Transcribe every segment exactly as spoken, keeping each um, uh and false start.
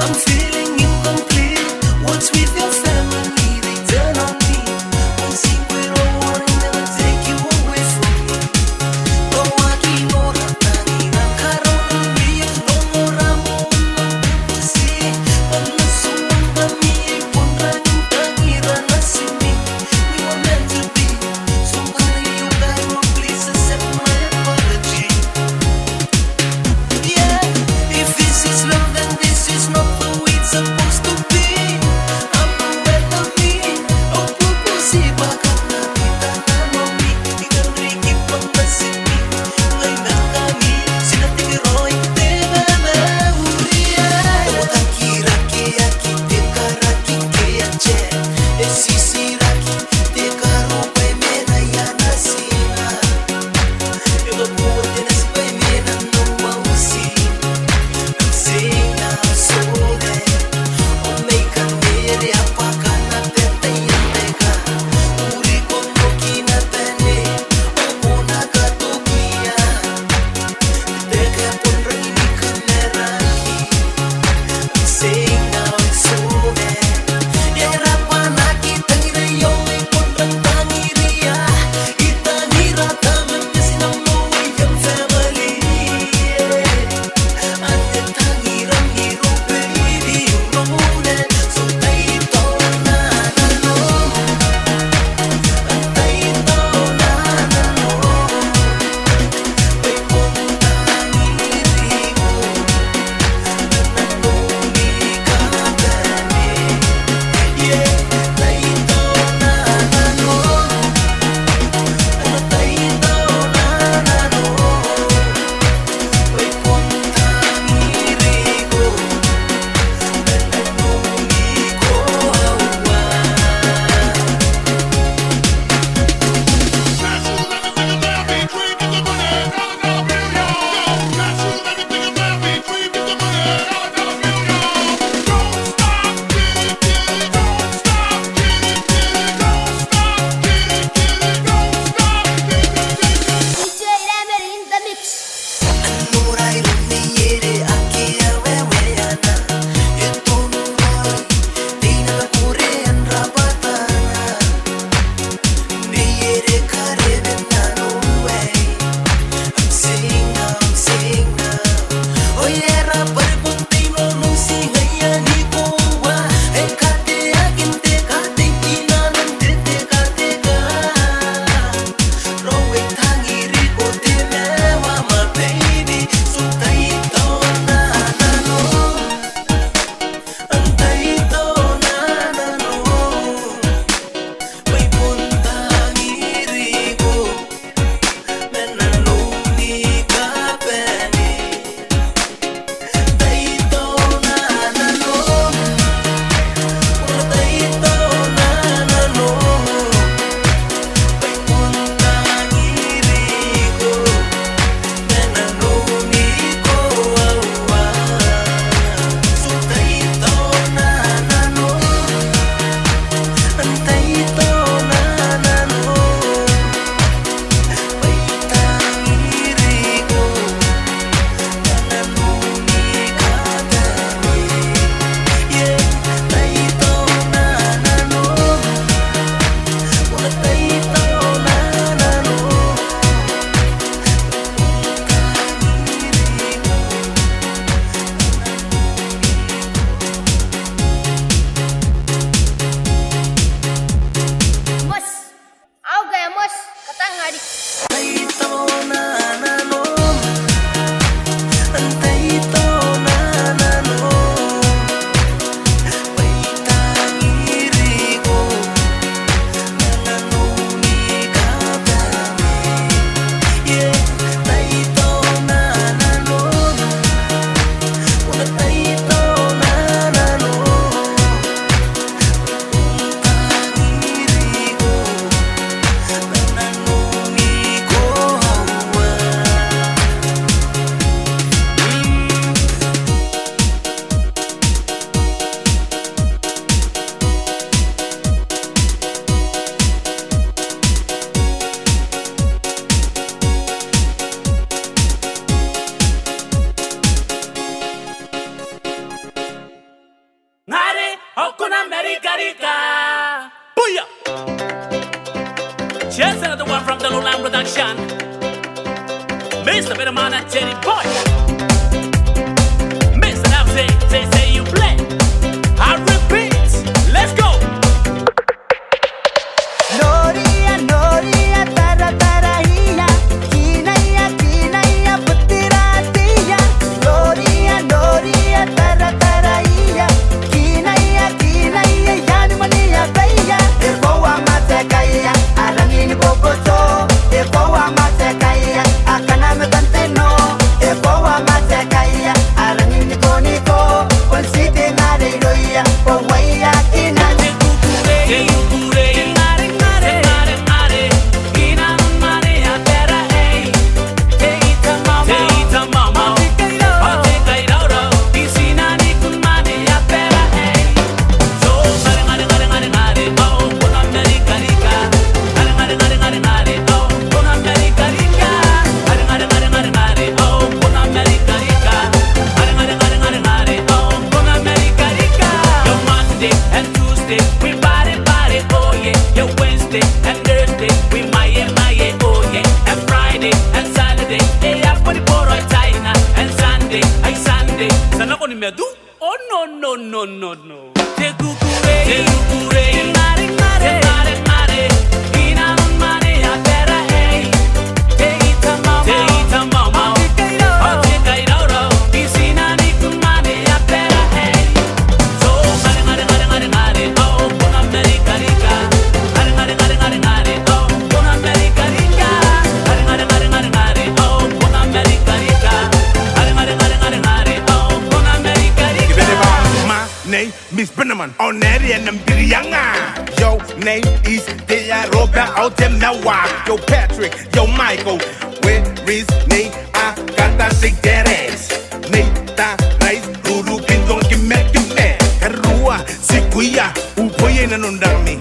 I'm feeling incomplete. What's with your family? They turn on me. When see we don't want it, never take you away from me. But what you know, that I need a car on me, I don't know, I'm on the pussy. I'm not so one, but me, I put running down here, and I see me. We were meant to be. Somebody you got, please accept my apology. Yeah, if this is love, then this is not the way America, America. Booyah! Just another one from the Lowland Production. Mister Betamana, Teddy Boy. Mister Ramsey, they say you play. I repeat, let's go. Noria, noria, tara, taraia. Kinaia, kinaia, butiratia. Noria, noria, tara, taraia. Kinaia, kinaia, ianimania baia. E koaua ma te kaia, a rangi ni boboto. E koaua ma te kaia, a kana ma tanteno. E koaua ma te kaia, a rangi ni koniko. Bon siti ngare irouia, bon waia kina. Tuesday, we party, party, oh yeah. Your Wednesday and Thursday, we maye, maye, oh yeah. And Friday and Saturday, eh, ya pori poro China. And Sunday, ay Sunday, sana ko ni medu? Oh no, no, no, no, no. Te kukurei, te kukurei, te mare, mare, te mare, mare. Inanon mare a tera ei. Te ita mau mau, te ita mau mau. Te kairau rau, te kairau rau. Monday, Miss Benaman. Oneri enam birianga. Your name is Tea Roba Aotemewa. Yo Patrick, yo Michael. Where is me? I got that big ass. Nei ta rais ruru pindong kime kime. Karua sikuia upoia inanon rangami.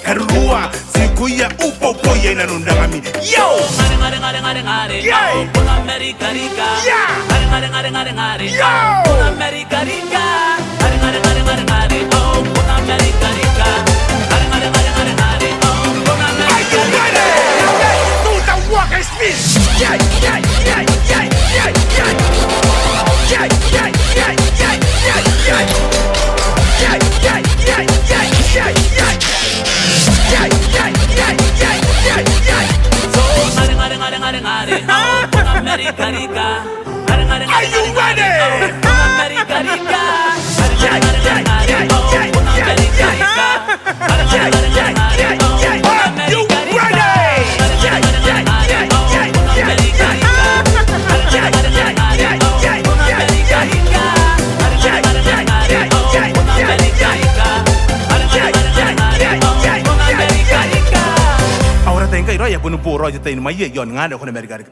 Karua sikuia upopoia inanon rangami. Yo! Ngare, ngare, ngare, ngare, ngare. Yay! Au, kona Amerika rika. Yeah! Ngare, ngare, ngare, ngare, ngare. Yo! Kona Amerika rika. Ngare, ngare, ngare, ngare, ngare. Au, kona Amerika rika. Ngare, ngare, ngare, ngare, ngare. Au, kona Amerika rika. Are you ready? Now let's do the walking speed. Yay, yay, yay, yay, yay, yay. Yay, yay, yay, yay, yay, yay. Yay, yay, yay, yay, yay, yay. Yay, yay, yay, yay, yay, yay. So, ngare, ngare, ngare, ngare, ngare. Au, kona Amerika rika. Ngare, ngare, ngare, ngare, ngare. Are you ready? Au, kona Amerika rika. Ngare, ngare, ngare, ngare, ngare. Au, kona Amerika rika. Are you ready? Ao ara tai ngkai raoi a bon boraoi te tai ni maiu iaon ngare kona Amerika rika.